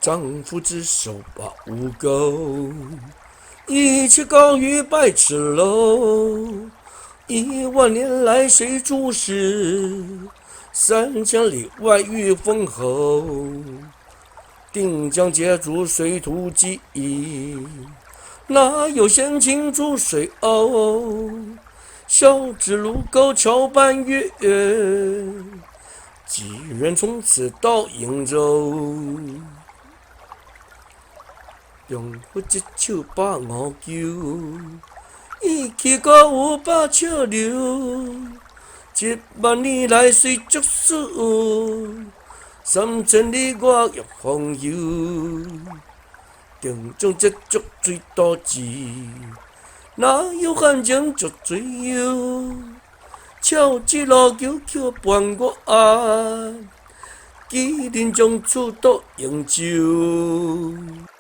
丈夫只手把吴钩，一尺高于百尺楼。一万年来谁主持？3000里外遇封侯。定江截住水土机，哪有闲情煮水藕？小子卢沟桥半月，几人从此到瀛洲？丈夫一手把吴钩，意气高有百尺流。一万年来谁足输？3000里外玉风游。定江捷足水多智，哪有闲情足水游？巧子卢沟桥半月，几人从此到瀛洲？